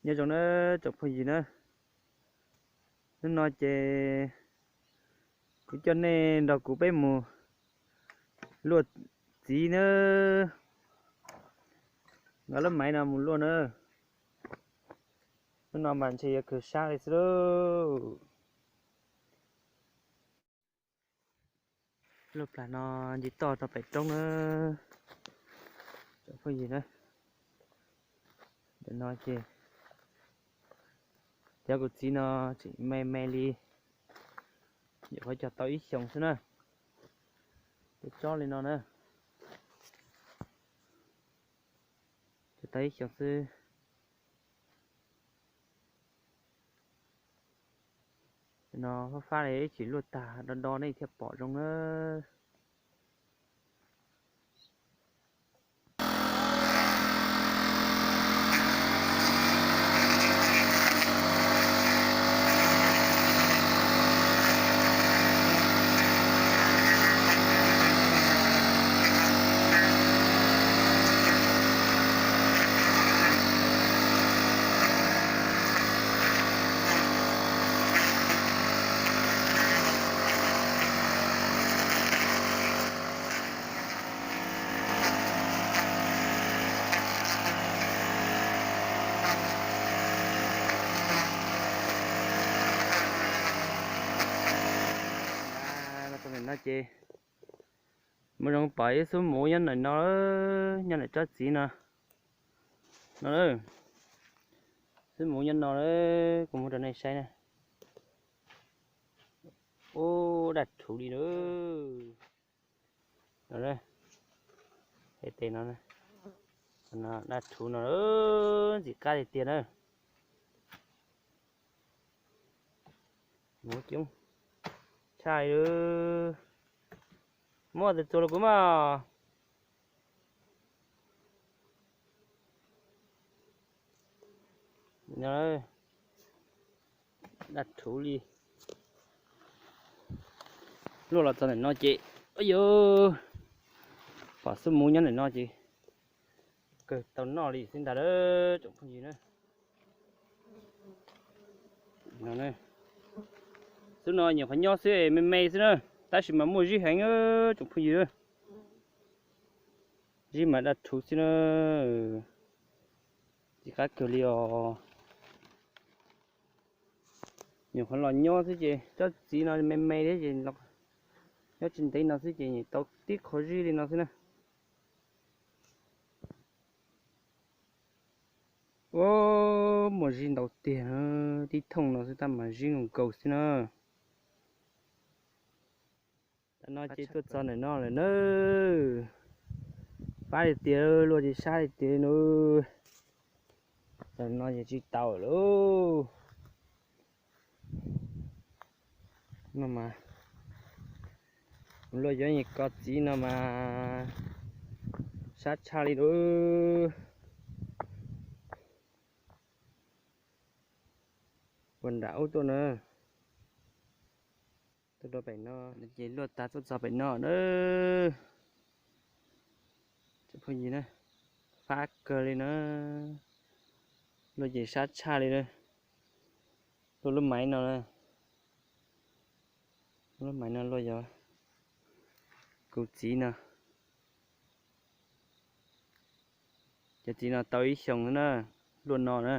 Nyob zoo na tsoom phooj ywg na, hnub no ces kuv coj nej nrog kuv peb mus luaj txiv na, nqa lub maiv no mus luaj na. Hnub no mas ntshe yuav kawg sab li xwb lauj. Luaj plag no nce toj rau pem roob na, tsoom phooj ywg na. Ntawm no ces cov kuv txiv no tseem me me li, nyuam qhuav cog tau ib xyoos xwb na. Cov tsob li no na, cog tau ib xyoos xwb. No fab fab li ib chim luaj tag do do nej thiaj pom zoo na. Tau ntawm no ces muaj zoo pom ib xub muv nyob ntawm no, nyob ntawm tsob txiv no, no, xub muv nyob no, kuv muab rau nej saib na. Ub, daj rhuv li na. Tes no, daj rhuv no, ntxim qab tiag tiag na. Muv coob tshaj li. Muab tus txuas los kuv mas. Daj rhuv li. Luaj los txog ntawm no ces, yog pom xub muv nyob ntawm no ces kawg tau noj li xwb ntag lauj tsoom phooj ywg na. Xub no nyuam qhuav nyob xwb me me xwb na, tab sis mas muaj zib heev tsoom phooj ywg. Zib mas daj rhuv xwb na, ntxim qab kawg li os. Nyuam qhuav los nyob xwb ces tsob txiv no me me thiab ces nyob tsis ntev no xwb ces tau tib qho zib li no xwb na. Ua, muaj zib ntau tiag, tib thooj no xwb tab mas zib nkaus nkaus xwb na. Tam no ces tuaj txog ntawm no lawm na. Fab li tiag, luaj ces sab li tiag no. Tam no ces tsis tau lawm. No mas luaj yuav ko txiv no mas sab tshaj li lawm. Puag nram ub tuaj na. Tuaj rau pem no ces luaj tag tuaj txog pem no na. Tsoom phooj ywg na, fab kawg li na. Luaj ces sab tshaj li na. Luaj lub maiv no, lub maiv no luaj yog kuv txiv no. Cov txiv no tau ib xyoos xwb na, luaj no na.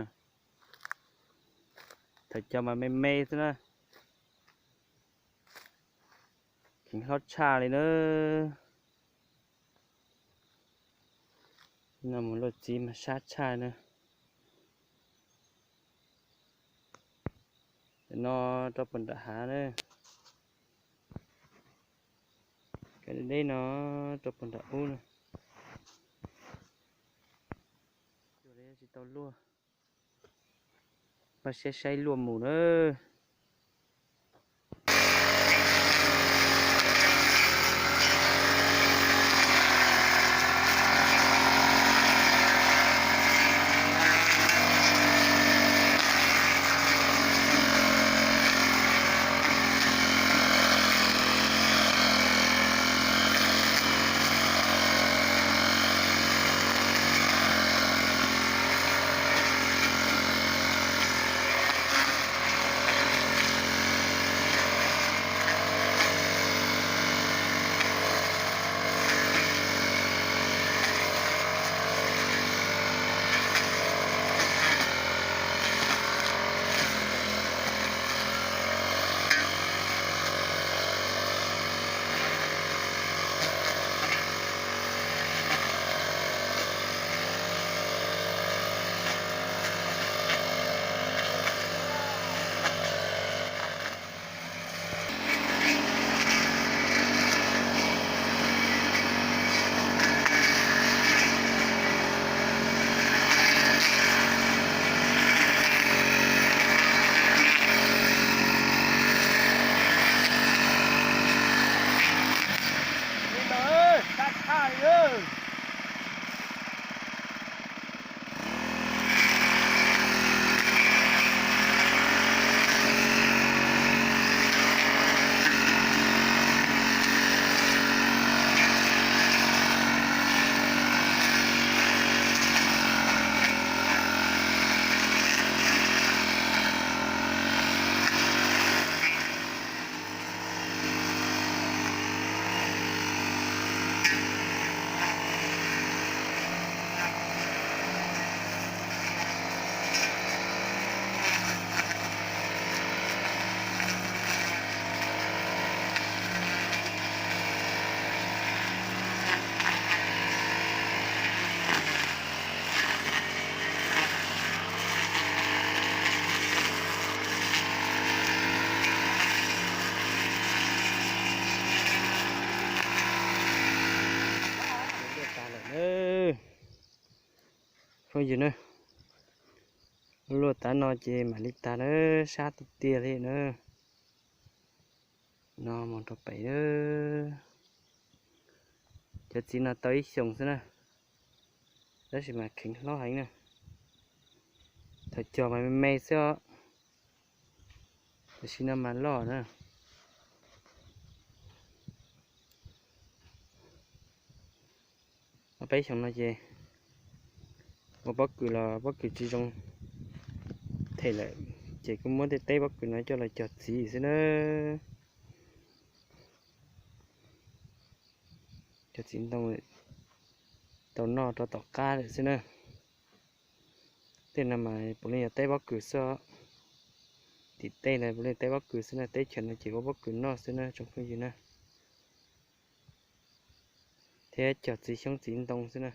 Thaum cov mas me me xwb na. Kheev hlob tshaj li na. No mus luaj txiv mas sab tshaj na. Tam no rau puag nram hav na. Kev deb deb no rau puag nram ub na. Tsis tau luaj. Pab saib saib luaj mus na. Phooj ywg na, luaj tav no ces mam li tag na, sab tiag tiag li na. No mus rau pem, cov txiv no tau ib xyoos xwb na, tab sis mas kheev hlob heev na. Thaum cog mas me me xwb os, tam sim no mas loj na. Ob peb xyoos no ces ua pob kws los pob kws tsis zoo them lawm, ces kuj muab tej teb pob kws no coj los cog txiv xwb na. Cov txiv ntoo tau noj rau tom qab lawm xwb na. Tej no mas puav leej yog teb pob kws xwb os. Tim tej no puav leej teb pob kws xwb na, teb chaws no ces ua pob kws noj xwb na tsoom phooj ywg na. Thiab cog txiv xyoob txiv ntoo xwb na.